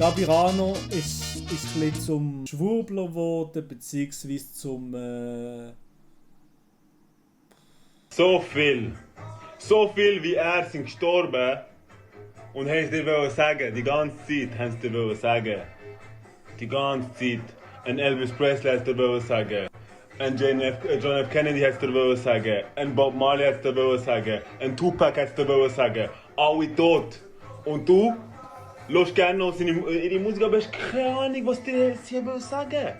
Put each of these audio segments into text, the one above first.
Gabirano ist ein bisschen zum Schwurbler geworden, beziehungsweise zum... So viel wie er sind gestorben und haben sie dir sagen, die ganze Zeit haben sie dir sagen. Die ganze Zeit. Ein Elvis Presley hat dir sagen. Ein John F. Kennedy hat dir sagen. Ein Bob Marley hat dir sagen. Ein Tupac hat dir sagen. Alle tot. Und du hörst gerne noch ihre Musik, aber hast keine Ahnung, was sie sagen.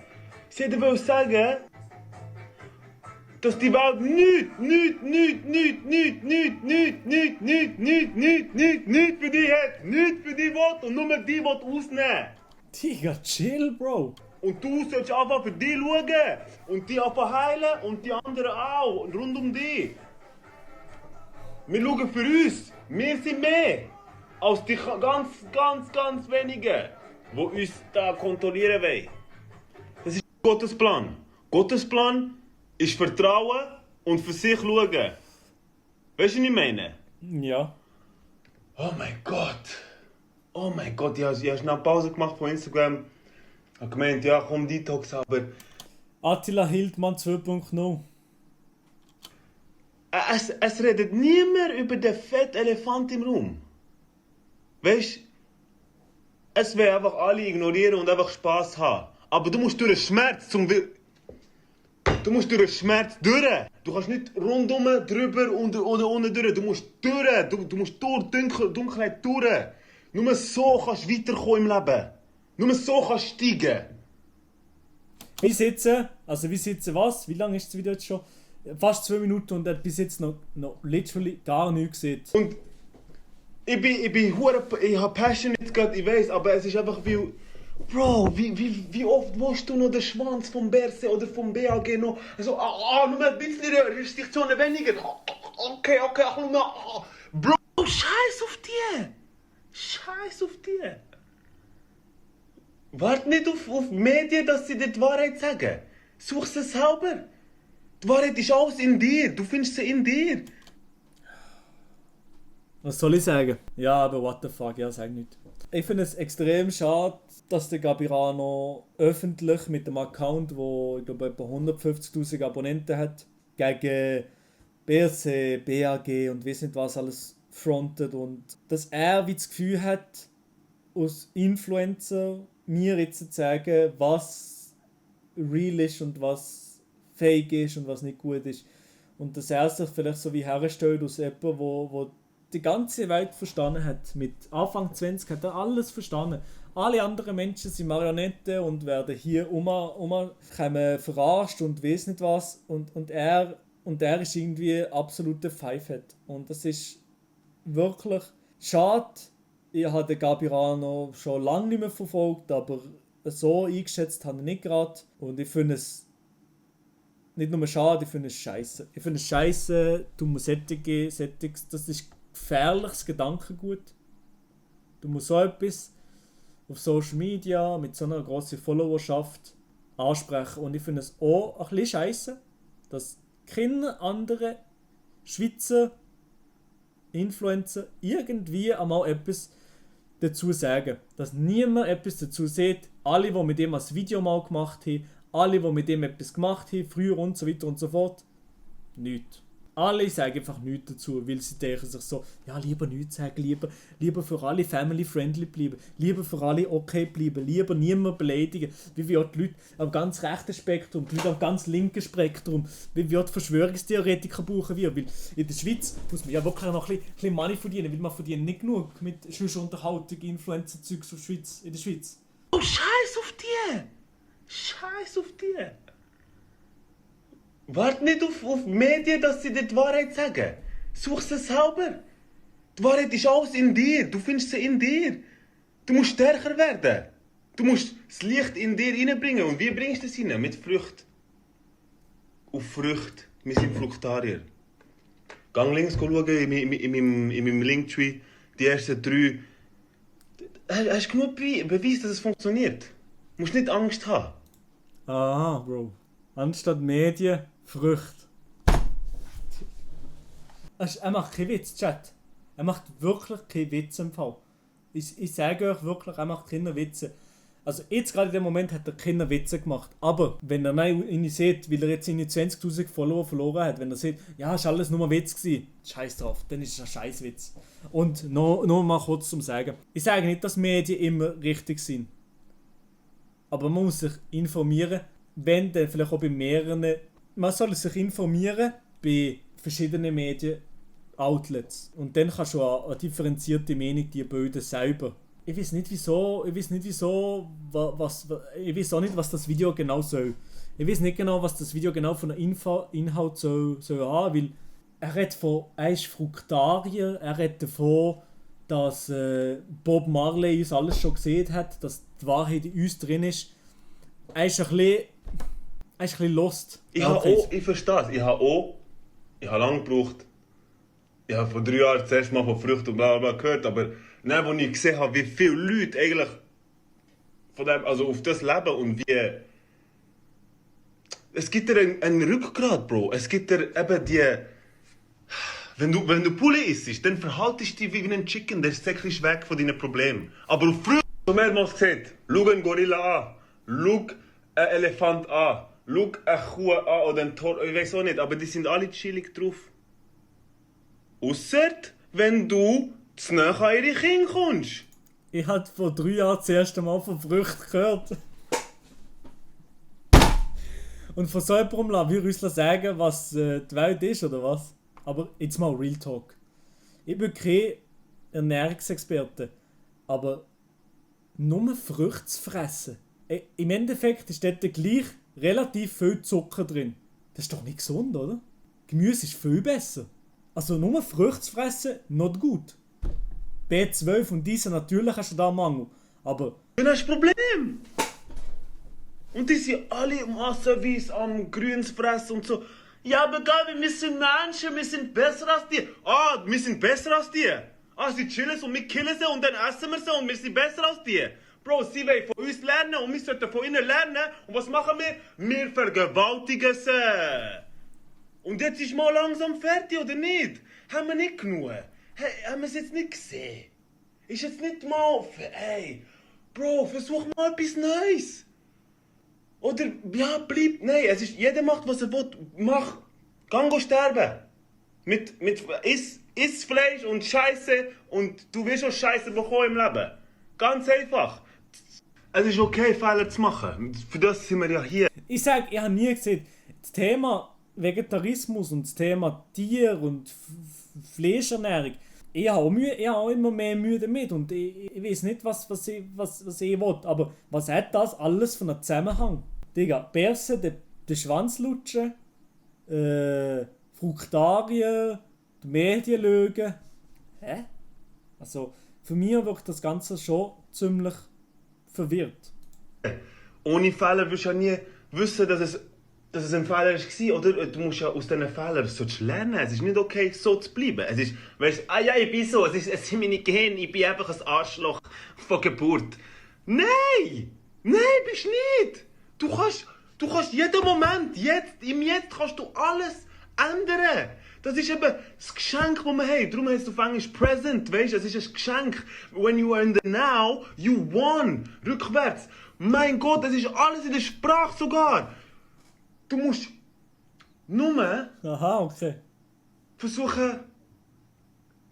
Sie wollen sagen, dass die Welt nichts für dich hat, nichts für dich will und nur die will ausnehmen. Digga, chill, Bro. Und du sollst einfach für dich schauen und die einfach heilen und die anderen auch, rund um dich. Wir schauen für uns, wir sind mehr als die ganz wenigen, die uns da kontrollieren wollen. Das ist Gottes Plan. Gottes Plan ist Vertrauen und für sich schauen. Weißt du, was ich meine? Ja. Oh mein Gott, ich habe schnell Pause gemacht von Instagram. Ich habe gemeint, ja komm, Detox, aber... Attila Hildmann 2.0. Es redet niemand über den fetten Elefant im Raum. Weißt du, es will einfach alle ignorieren und einfach Spass haben. Aber du musst durch den Schmerz Du musst durch den Schmerz durch. Du kannst nicht rundum, drüber und unten durch. Du musst durch. Du musst durch Dunkelheit durch. Nur so kannst du weiterkommen im Leben. Nur so kannst du steigen. Wir sitzen was? Wie lange ist das Video jetzt schon? Fast 2 Minuten und er hat bis jetzt noch literally gar nichts gesehen. Und ich habe Passion jetzt gerade, ich weiß, aber es ist einfach wie... Bro, wie oft willst du noch den Schwanz vom Berse oder vom BAG noch? Also, nur ein bisschen Restriktionen weniger. Okay, ach, nur noch. Bro, scheiß auf die. Wart nicht auf Medien, dass sie dir die Wahrheit sagen. Such sie selber. Die Wahrheit ist alles in dir. Du findest sie in dir. Was soll ich sagen? Ja, aber what the fuck, ja, sag nicht. Ich finde es extrem schade, dass der Gabirano öffentlich mit dem Account, wo ich glaube etwa 150'000 Abonnenten hat, gegen BRC, BAG und weiss nicht was alles frontet und dass er wie das Gefühl hat, als Influencer mir jetzt zu sagen, was real ist und was fake ist und was nicht gut ist. Und dass er sich vielleicht so wie herstellt aus jemandem, wo die ganze Welt verstanden hat. Mit Anfang 20 hat er alles verstanden. Alle anderen Menschen sind Marionetten und werden hier kommen verarscht und weiss nicht was. Und er ist irgendwie absoluter Pfeifhead. Und das ist wirklich schade. Ich habe den Gabirano schon lange nicht mehr verfolgt, aber so eingeschätzt habe ich nicht gerade. Und ich finde es nicht nur schade, ich finde es scheiße. Ich finde es scheiße, du musst das ist gefährliches Gedankengut. Du musst so etwas auf Social Media mit so einer grossen Followerschaft ansprechen. Und ich finde es auch ein bisschen scheiße, dass keine anderen Schweizer Influencer irgendwie einmal etwas dazu sagen. Dass niemand etwas dazu sieht. Alle, die mit dem ein Video mal gemacht haben, alle, die mit dem etwas gemacht haben, früher und so weiter und so fort, nichts. Alle sagen einfach nichts dazu, weil sie denken sich so, ja, lieber nichts sagen, lieber für alle family-friendly bleiben, lieber für alle okay bleiben, lieber niemand beleidigen, wie wir die Leute am ganz rechten Spektrum, die Leute am ganz linken Spektrum, wie wir die Verschwörungstheoretiker brauchen wir, weil in der Schweiz muss man ja wirklich noch ein bisschen Money verdienen, weil man verdient nicht genug mit Unterhaltung, Influencer-Zeugs in der Schweiz. Oh, scheiß auf die! Wart nicht auf Medien, dass sie dir die Wahrheit sagen. Such sie selber. Die Wahrheit ist alles in dir. Du findest sie in dir. Du musst stärker werden. Du musst das Licht in dir reinbringen. Und wie bringst du es rein? Mit Frucht. Auf Frucht. Wir sind Fruktarier. Gang links schauen in meinem Linktree. Die ersten 3. Hast du genug Beweis, dass es funktioniert? Du musst nicht Angst haben. Aha, Bro. Anstatt Medien, Früchte. Er macht keinen Witz, Chat. Er macht wirklich keinen Witz im Fall. Ich sage euch wirklich, er macht Kinderwitze. Also jetzt gerade in dem Moment hat er Kinderwitze gemacht. Aber wenn er ihn sieht, weil er jetzt seine 20'000 Follower verloren hat, wenn er sieht, ja, ist alles nur ein Witz gewesen, scheiß drauf, dann ist es ein Scheißwitz. Und noch mal kurz zum Sagen. Ich sage nicht, dass Medien immer richtig sind. Aber man muss sich informieren, wenn dann vielleicht auch bei mehreren. Man soll sich informieren bei verschiedenen Medien-Outlets. Und dann kannst du eine differenzierte Meinung dir bilden selber. Ich weiß nicht wieso, ich weiß auch nicht, was das Video genau soll. Ich weiß nicht genau, was das Video genau von der Inhalt soll haben, weil er ist Fruktarier, er redet davon, dass Bob Marley uns alles schon gesehen hat, dass die Wahrheit in uns drin ist. Er ist ein bisschen lost. Ich verstehe es. Ich habe lange gebraucht. Ich habe vor 3 Jahren das erste Mal von Früchten und bla bla gehört, aber dann, als ich gesehen habe, wie viele Leute eigentlich von dem, also auf das leben und wie... Es gibt dir einen Rückgrat, Bro. Es gibt dir eben die... Wenn du Poulet isst, dann verhaltest du dich wie ein Chicken, der ist wirklich weg von deinen Problemen. Aber auf Früchte, so mehrmals gesehen, schau einen Gorilla an, schau einen Elefant an, schau eine Kuh an oder einen Tor, ich weiß auch nicht, aber die sind alle chillig drauf. Ausser, wenn du zu nahe an ihre Kinder kommst. Ich habe vor 3 Jahren das erste Mal von Früchten gehört. Und von so jemandem lassen wir uns sagen, was die Welt ist, oder was? Aber jetzt mal Real Talk. Ich bin kein Ernährungsexperte, aber nur Früchte zu fressen. Im Endeffekt ist dort gleich relativ viel Zucker drin. Das ist doch nicht gesund, oder? Gemüse ist viel besser. Also nur Früchte zu fressen, not gut. B12 und diese natürlich hast du da Mangel, aber... Das ist das Problem. Und die sind alle massenweise am Grüns fressen und so. Ja, aber geil, wir sind Menschen, wir sind besser als die. Ah, wir sind besser als die. Ah, sie chillen und wir killen sie und dann essen wir sie und wir sind besser als die. Bro, sie wollen von uns lernen und wir sollten von ihnen lernen. Und was machen wir? Wir vergewaltigen sie. Und jetzt ist mal langsam fertig, oder nicht? Haben wir nicht genug? Hey, haben wir es jetzt nicht gesehen? Ist jetzt nicht mal... Hey, Bro, versuch mal etwas Neues. Oder, ja, bleib... Nein, es ist... Jeder macht, was er will. Mach. Gang sterben. Iss Fleisch und Scheiße und du wirst auch Scheiße bekommen im Leben. Ganz einfach. Es ist okay, Fehler zu machen. Für das sind wir ja hier. Ich sage, ich habe nie gesehen, das Thema Vegetarismus und das Thema Tier und Fleischernährung, ich habe auch immer mehr Mühe damit und ich weiß nicht, was ich will, aber was hat das alles für einen Zusammenhang? Digga, Berse, der Schwanz lutschen, Fruktarier, die Medien lügen. Hä? Also, für mich wirkt das Ganze schon ziemlich verwirrt. Ohne Fehler wirst du ja nie wissen, dass es ein Fehler war, oder? Du musst ja aus diesen Fehlern lernen. Es ist nicht okay, so zu bleiben. Es ist, weißt du, ja, ich bin so, es sind meine Gene, ich bin einfach ein Arschloch von Geburt. Nein! Nein, bist nicht! Du kannst jeden Moment, im Jetzt kannst du alles ändern. Das ist eben das Geschenk, das wir haben. Darum heißt es auf Englisch present, weißt du? Es ist ein Geschenk. When you are in the now, you won. Rückwärts. Mein Gott, das ist alles in der Sprache sogar. Du musst nur versuchen,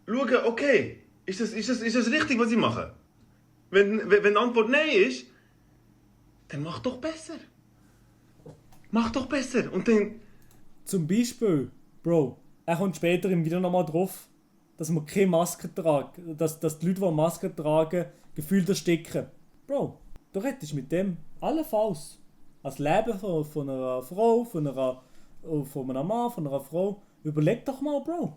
schauen, okay, ist das richtig, was ich mache? Wenn die Antwort Nein ist, dann mach doch besser. Mach doch besser. Und dann... Zum Beispiel, Bro, er kommt später im Video nochmal drauf, dass man keine Maske tragen, dass die Leute, die Masken tragen, gefühlt ersticken. Bro, du rettest mit dem allenfalls das Leben von einer Frau, von einem Mann, von einer Frau. Überleg doch mal, Bro.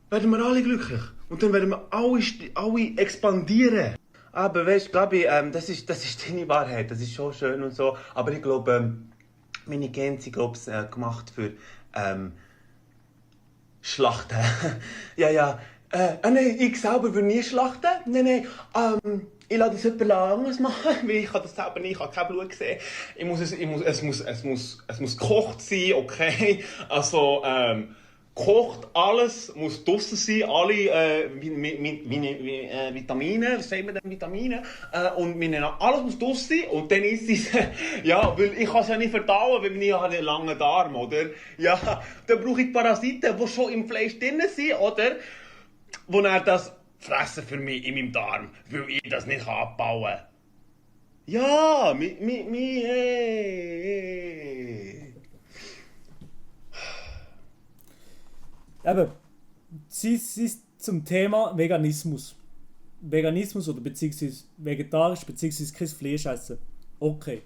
Werden wir alle glücklich. Und dann werden wir alle expandieren. Aber weißt du, Gabi, das ist deine Wahrheit. Das ist schon schön und so. Aber ich glaube, meine Gene sind gemacht für Schlachten. ja. Nein, ich selber würde nie schlachten. Nein. Ich lasse das jemand anderes machen, weil ich kann das selber nicht, ich habe kein Blut gesehen. Es muss gekocht sein, okay. Also, kocht, alles muss draussen sein, alle Vitamine, was sagen wir denn, Vitamine, und alles muss draussen sein, und dann ist es, ja, weil ich kann es ja nicht verdauen, weil ich habe einen langen Darm, oder? Ja, dann brauche ich Parasiten, die schon im Fleisch drin sind, oder? Wo er das fressen für mich in meinem Darm, weil ich das nicht abbauen kann. Ja, hey. Eben, sie ist zum Thema Veganismus. Veganismus oder beziehungsweise vegetarisch, beziehungsweise kein Fleisch essen. Okay.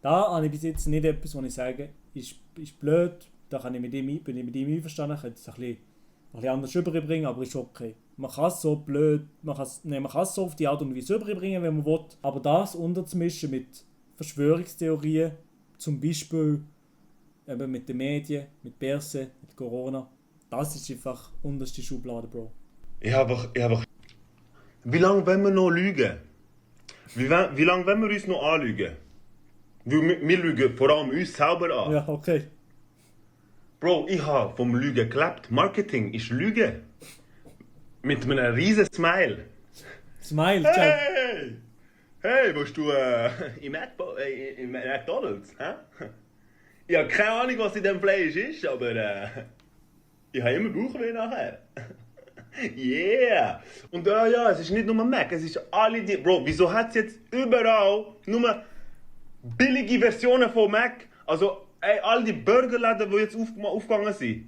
Da habe ich bis jetzt nicht etwas, was ich sage, ist blöd, da bin ich mit ihm einverstanden, ich könnte es ein bisschen anders rüberbringen, aber ist okay. Man kann es so blöd, man kann es so auf die Art und Weise rüberbringen, wenn man will, aber das unterzumischen mit Verschwörungstheorien, zum Beispiel eben mit den Medien, mit Börse, mit Corona, das ist einfach unterste Schublade, Bro. Ich habe. Wie lange wollen wir noch lügen? Wie lange wollen wir uns noch anlügen? Weil wir lügen vor allem uns selber an. Ja, okay. Bro, ich habe vom Lügen gelebt. Marketing ist Lügen. Mit einem riesen Smile. Smile, Hey! Hey, willst du im McDonald's? Hä? Ich habe keine Ahnung, was in dem Fleisch ist, aber ich habe immer Bauchweh nachher. Yeah! Und ja, es ist nicht nur Mac, es ist alle die... Bro, wieso hat es jetzt überall nur billige Versionen von Mac? Also, all die Burgerläden, die jetzt aufgegangen sind.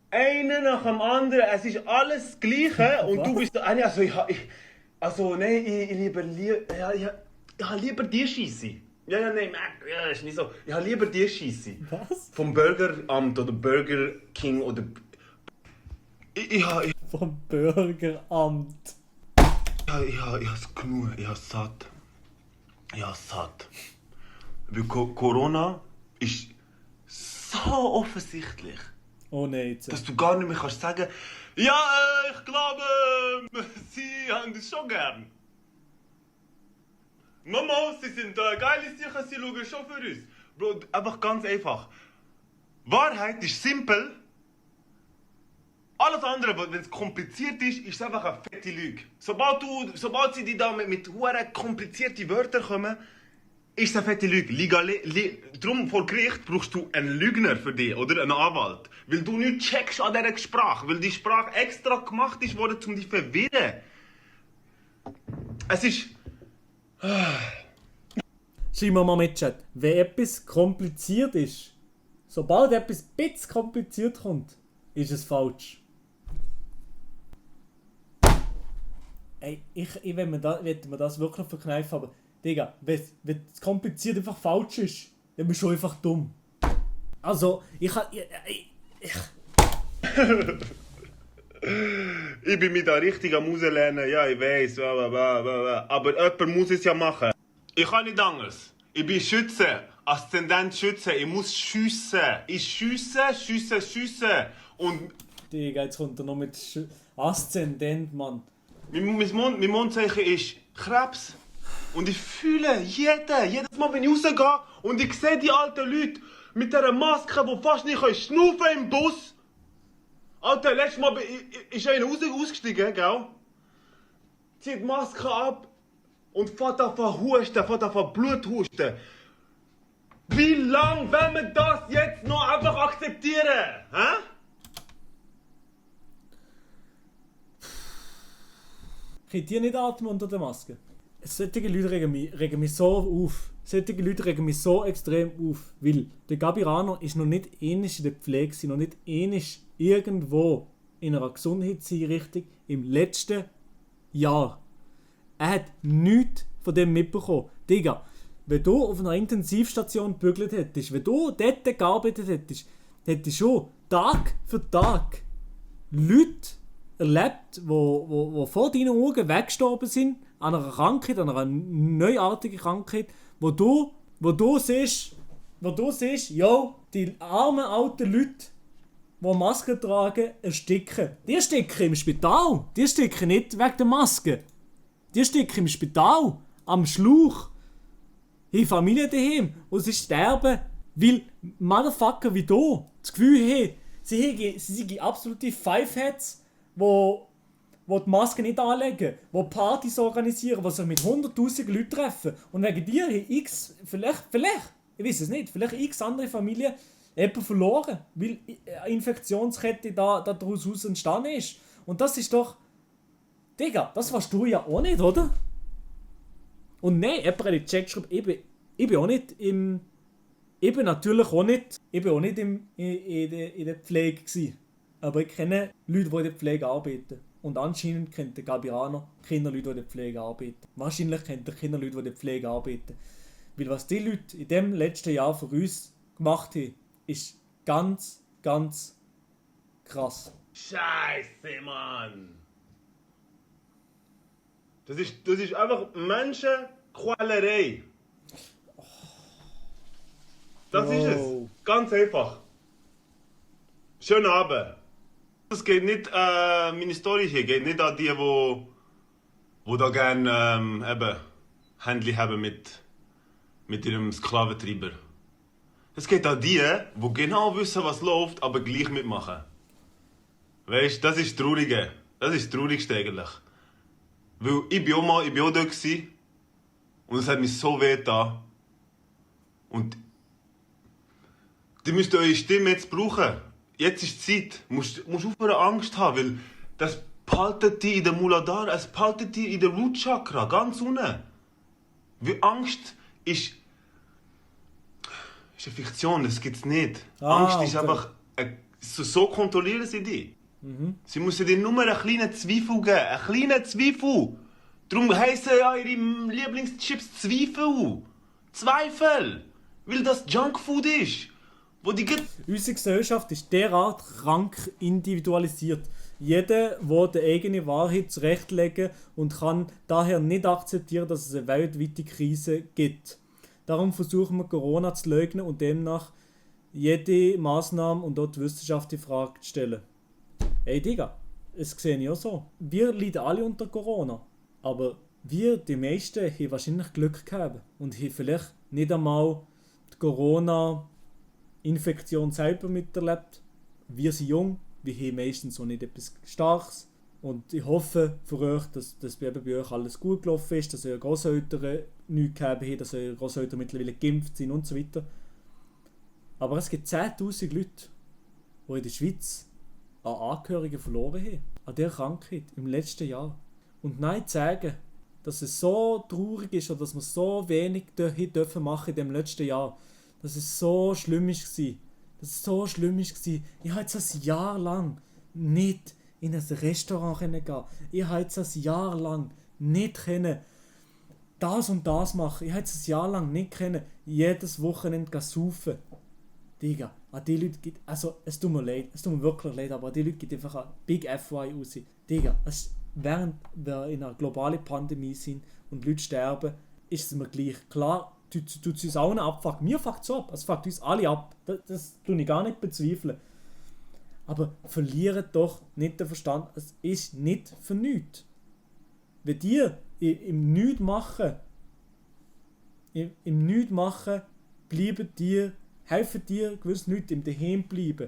Einer nach dem anderen, es ist alles das Gleiche und du bist... Ich lieber die Scheisse. Nein, Mac, ist nicht so. Ich habe lieber die Scheisse. Was? Vom Burgeramt oder Burger King oder... Vom Bürgeramt. Ich hab's genug, ich hab's satt. Weil Corona ist so offensichtlich, Oh nein, jetzt. dass du gar nicht mehr kannst sagen, ja, ich glaube, sie haben das schon gern. Mama, sie sind geile Sicher, sie schauen schon für uns. Bro, einfach ganz einfach. Wahrheit ist simpel. Alles andere, wenn es kompliziert ist, ist es einfach eine fette Lüge. Sobald sie die da mit huere komplizierten Wörtern kommen, ist es eine fette Lüge. Darum vor Gericht brauchst du einen Lügner für dich oder einen Anwalt. Weil du nicht checkst an dieser Sprache. Weil die Sprache extra gemacht ist worden, um dich zu verwirren. Es ist... Schreib mir mal mit, Chat. Wenn etwas kompliziert ist, sobald etwas ein bisschen kompliziert kommt, ist es falsch. Ey, wenn man das wirklich verkneifen, aber Digga, wenn es kompliziert einfach falsch ist, dann bist du einfach dumm. Also, ich bin mich da richtig am rauslernen, ja, ich weiss, aber jemand muss es ja machen. Ich kann nicht anders. Ich bin Schütze, Aszendent Schütze, ich muss schiessen. Ich schiesse. Und... Digga, jetzt kommt er noch mit Aszendent, Mann. Mein Mondzeichen ist Krebs. Und ich fühle jedes Mal, wenn ich rausgehe und ich sehe die alten Leute mit dieser Maske, die fast nicht schnaufen im Bus. Alter, letztes Mal ist einer ausgestiegen, gell? Zieht die Maske ab und fährt auf husten, fährt auf Blut husten. Wie lange wollen wir das jetzt noch einfach akzeptieren? Hä? Könnt ihr nicht atmen unter der Maske? Solche Leute regen mich so auf. Solche Leute regen mich so extrem auf. Weil der Gabi Rano ist noch nicht ähnlich in der Pflege, noch nicht ähnlich irgendwo in einer Gesundheitseinrichtung im letzten Jahr. Er hat nichts von dem mitbekommen. Digga, wenn du auf einer Intensivstation gebügelt hättest, wenn du dort gearbeitet hättest, hättest du schon Tag für Tag Leute erlebt, die vor deinen Augen weggestorben sind, an einer Krankheit, an einer neuartigen Krankheit, wo du siehst, yo, die armen alten Leute, die Masken tragen, ersticken. Die ersticken im Spital, die ersticken nicht wegen der Maske. Die ersticken im Spital, am Schlauch, in Familie daheim, und sie sterben, weil Motherfucker wie du das Gefühl haben, Sie sind absolute Five-Heads, wo die Maske nicht anlegen, die Partys organisieren, die sich mit 100'000 Leuten treffen. Und wegen dir haben vielleicht, ich weiß es nicht, vielleicht x andere Familien jemanden verloren, weil eine Infektionskette daraus entstanden ist. Und das ist doch... Digga, das warst du ja auch nicht, oder? Und nein, jemand hat in den Chat geschrieben, ich bin auch nicht im... Ich bin natürlich auch nicht... Ich bin auch nicht in der Pflege gewesen. Aber ich kenne Leute, die in der Pflege arbeiten. Und anscheinend kennt der Gabirano keine Leute, die in der Pflege arbeiten. Wahrscheinlich kennt er keine Leute, die in der Pflege arbeiten. Weil was die Leute in dem letzten Jahr für uns gemacht haben, ist ganz, ganz krass. Scheiße, Mann! Das ist einfach Menschenquälerei. Das ist es. Ganz einfach. Schönen Abend. Es geht nicht, meine Story hier geht nicht an die, wo da gerne eben Händchen haben mit ihrem Sklaventreiber. Es geht an die genau wissen, was läuft, aber gleich mitmachen. Weißt du, das ist das Traurige. Das ist das Traurigste eigentlich. Weil ich auch da gewesen, und es hat mich so weh getan. Und ihr müsst eure Stimme jetzt brauchen. Jetzt ist die Zeit. Du musst aufhören Angst haben, weil das behaltet dich in der Muladhara, es behaltet dich in der Root Chakra, ganz unten. Weil Angst ist eine Fiktion, das gibt es nicht. Angst ist einfach, so kontrollieren sie dich. Sie müssen dir nur einen kleinen Zweifel geben, einen kleinen Zweifel. Darum heissen ja ihre Lieblingschips Zweifel. Zweifel, weil das Junkfood ist. Wo die Unsere Gesellschaft ist derart krank individualisiert. Jeder will die eigene Wahrheit zurechtlegen und kann daher nicht akzeptieren, dass es eine weltweite Krise gibt. Darum versuchen wir Corona zu leugnen und demnach jede Maßnahme und auch die Wissenschaft in Frage zu stellen. Ey Digga, es sehe ich auch so. Wir leiden alle unter Corona, aber wir, die meisten, haben wahrscheinlich Glück gehabt und haben vielleicht nicht einmal die Corona-Infektion selber miterlebt. Wir sind jung, wir haben meistens so nicht etwas Starkes und ich hoffe für euch, dass bei euch alles gut gelaufen ist, dass eure Grosseltern nichts gehabt haben, dass eure Grosseltern mittlerweile geimpft sind und so weiter. Aber es gibt 10'000 Leute, die in der Schweiz an Angehörigen verloren haben, an dieser Krankheit im letzten Jahr. Und nein zu sagen, dass es so traurig ist oder dass wir so wenig dürfen machen in dem letzten Jahr, dass es so schlimm war. Dass es so schlimm war. Ich habe jetzt ein Jahr lang nicht in ein Restaurant gehen. Ich habe jetzt ein Jahr lang nicht das und das machen. Ich habe jetzt ein Jahr lang nicht jedes Wochenende saufen. Digga, an die Leute gibt, also es tut mir wirklich leid, aber an die Leute gibt einfach ein Big FY raus. Digga, während wir in einer globalen Pandemie sind und Leute sterben, ist es mir gleich. Klar, tut es uns auch nicht ab, mir fuckt es ab, es fuckt uns alle ab, das tue ich gar nicht bezweifeln. Aber verliert doch nicht den Verstand, es ist nicht für nichts. Wenn dir im Nichtmachen bleiben dir helfen dir gewisse Leute im Daheim bleiben,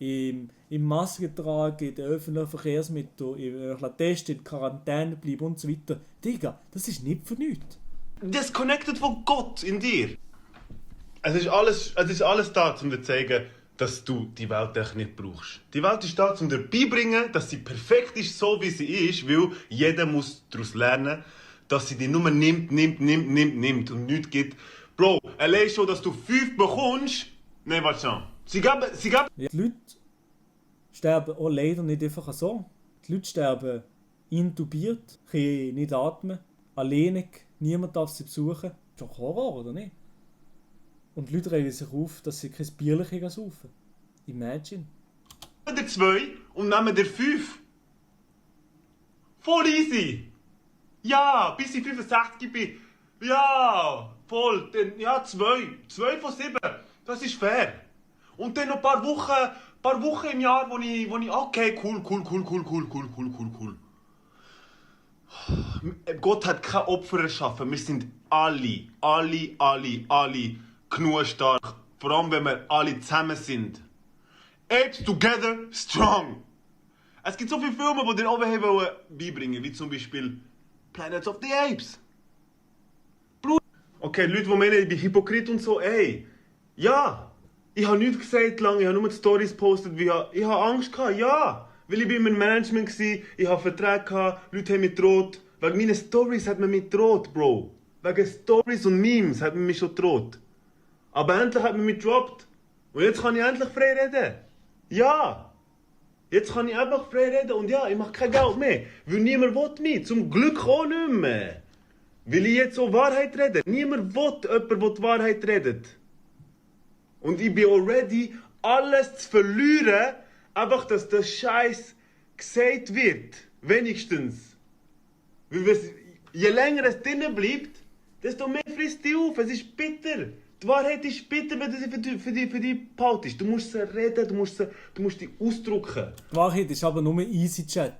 im Masken tragen, in den öffentlichen Verkehrsmitteln, im Testen, in Quarantäne bleiben und so weiter. Digga, das ist nicht für nichts. Disconnected von Gott in dir. Es ist alles da, um dir zu zeigen, dass du die Welt echt nicht brauchst. Die Welt ist da, um dir beibringen, dass sie perfekt ist, so wie sie ist, weil jeder muss daraus lernen, dass sie die nur nimmt und nichts gibt. Bro, allein schon, dass du 5 bekommst... Nein, warte schon. Sie geben... Ja, die Leute sterben auch leider nicht einfach so. Die Leute sterben intubiert, können nicht atmen, alleinig, niemand darf sie besuchen. Das ist doch Horror, oder nicht? Und die Leute regen sich auf, dass sie kein Bierchen saufen. Imagine. ...der 2 und nehmen der 5. Voll easy. Ja, bis ich 65 bin. Ja, voll. Ja, 2. 2 von 7. Das ist fair. Und dann noch ein paar Wochen im Jahr, wo ich okay, cool. Gott hat kein Opfer erschaffen. Wir sind alle genug stark. Vor allem, wenn wir alle zusammen sind. Apes together strong. Es gibt so viele Filme, die dir oben haben beibringen, wie zum Beispiel Planet of the Apes. Bruder. Okay, Leute, die meinen, ich bin Hypokrit und so, ey. Ja, ich habe nichts gesagt lange, ich habe nur die Stories gepostet, ich habe Angst gehabt, ja. Weil ich bin im Management war, ich habe Verträge gehabt, Leute haben mich gedroht. Wegen meinen Stories hat man mich gedroht, Bro. Wegen Stories und Memes hat man mich schon gedroht. Aber endlich hat man mich gedroppt. Und jetzt kann ich endlich frei reden. Ja. Jetzt kann ich einfach frei reden und ja, ich mache kein Geld mehr. Weil niemand will mich. Zum Glück auch nicht mehr. Weil ich jetzt so Wahrheit rede. Niemand will jemanden, der die Wahrheit redet. Und ich bin auch ready, alles zu verlieren, einfach, dass der Scheiß gesagt wird. Wenigstens. Weil je länger es drinnen bleibt, desto mehr frisst die auf. Es ist bitter. Die Wahrheit ist bitter, wenn du sie für die behaltest. Du musst sie reden, du musst die ausdrücken. Die Wahrheit ist aber nur easy Chat.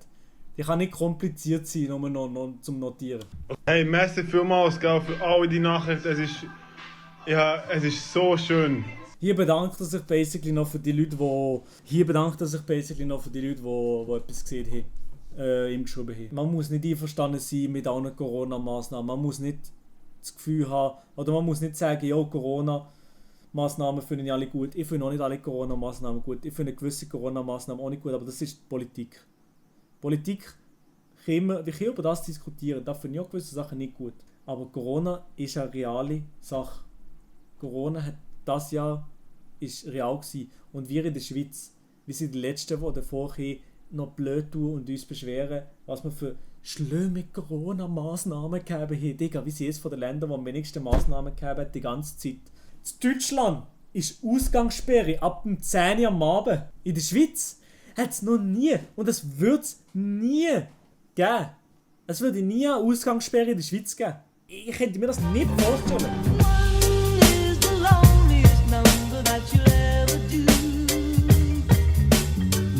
Die kann nicht kompliziert sein, nur noch zum Notieren. Hey, merci vielmals für alle die Nachrichten. Es ist so schön. Hier bedankt er sich basically noch für die Leute, die etwas gesehen haben, ihm geschrieben haben. Man muss nicht einverstanden sein mit allen Corona-Massnahmen. Man muss nicht das Gefühl haben, oder man muss nicht sagen, ja, Corona-Massnahmen finde ich alle gut. Ich finde auch nicht alle Corona-Massnahmen gut. Ich finde gewisse Corona-Massnahmen auch nicht gut, aber das ist Politik. Politik, wir können über das diskutieren, da finde ich auch gewisse Sachen nicht gut. Aber Corona ist eine reale Sache. Corona hat das Jahr ist real gewesen. Und wir in der Schweiz, wir sind die Letzten, die davor noch blöd tun und uns beschweren, was wir für schlimme Corona-Massnahmen gegeben haben. Digga, wie sie es von den Ländern, die am wenigsten Massnahmen gegeben haben, die ganze Zeit. In Deutschland ist Ausgangssperre ab dem 10 Uhr am Abend. In der Schweiz hat es noch nie, und es wird es nie geben. Es würde nie eine Ausgangssperre in der Schweiz geben. Ich könnte mir das nicht vorstellen.